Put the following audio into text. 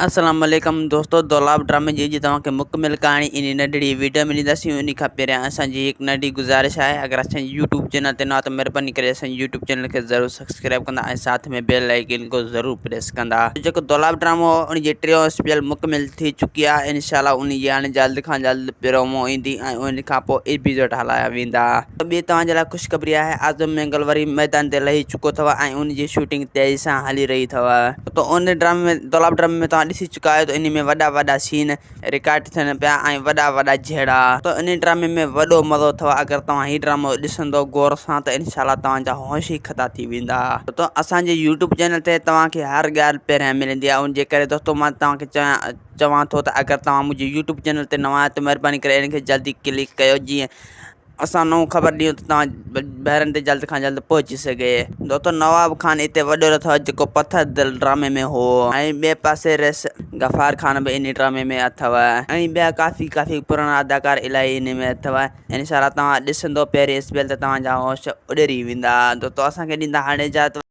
السلام عليڪم دوستو دولاب ڊرامي جي اڄ توهان کي مڪمل ڪهاڻي انهي ننڍڙي ويڊيو ۾ ڏينداسين انهي کان پهريان اسان جي هڪ ننڍي گذارش آهي اگر اسان جي يوٽيوب چينل تي نه ته مهرباني ڪري اسان جي يوٽيوب چينل کي ضرور سبسڪرائب ڪندا ۽ ساٿ ۾ بيل آئيڪن کي ضرور پريس ڪندا جيڪو دولاب ڊرامو ان جي ٽيون اسپيل مڪمل ٿي چڪي آهي انشاء الله انهي جي هاڻي جلد کان جلد پرومو ايندي ۽ ان کان پوء ايپيسوڊ هلايا ويندا ٻي توهان جي لاء خوشخبري آهي اعظم مينگل وري ميدان تي لهي چڪو اٿو ۽ ان جي شوٽنگ تيزي سان هلي رهي اٿو ته ان ڊرامي ۾ دولاب ڊرامي ۾ توهان ڏسي چڪا آهيو ته انهي ۾ وڏا وڏا سين رڪارڊ ٿين پيا ۽ وڏا وڏا جهيڙا ته انهي ڊرامي ۾ وڏو مزو اٿو اگر توهان هي ڊرامو ڏسندو غور سان ته انشاء الله توهان جا هوش ئي خطا ٿي ويندا ته اسان جي يوٽيوب چينل تي توهان کي هر ڳالهه پهريان ملندي آهي ان جي ڪري دوستو مان توهان کي چوان چوان ٿو ته اگر توهان منهنجي يوٽيوب چينل تي نوان آهيو ته مهرباني ڪري ان کي جلدي ڪلڪ ڪيو جيئن اسان نئون خبر ڏيون ته توهان ڀائرن تي جلد کان جلد پهچي سگهي. دوستو نواب خان اتي وڏو رٿو جيڪو پٿر دل ڊرامي ۾ هو ۽ ٻئي پاسي رئيس غفار خان به انهي ڊرامي ۾ اٿو ۽ ٻيا ڪافي ڪافي پراڻا اداڪار الاهي انهي ۾ اٿو انشاء الله توهان ڏسندو پهرين اسپيل ته توهان جا هوش اڏري ويندا دوستو اسان کي ڏيندا هاڻي اجازت.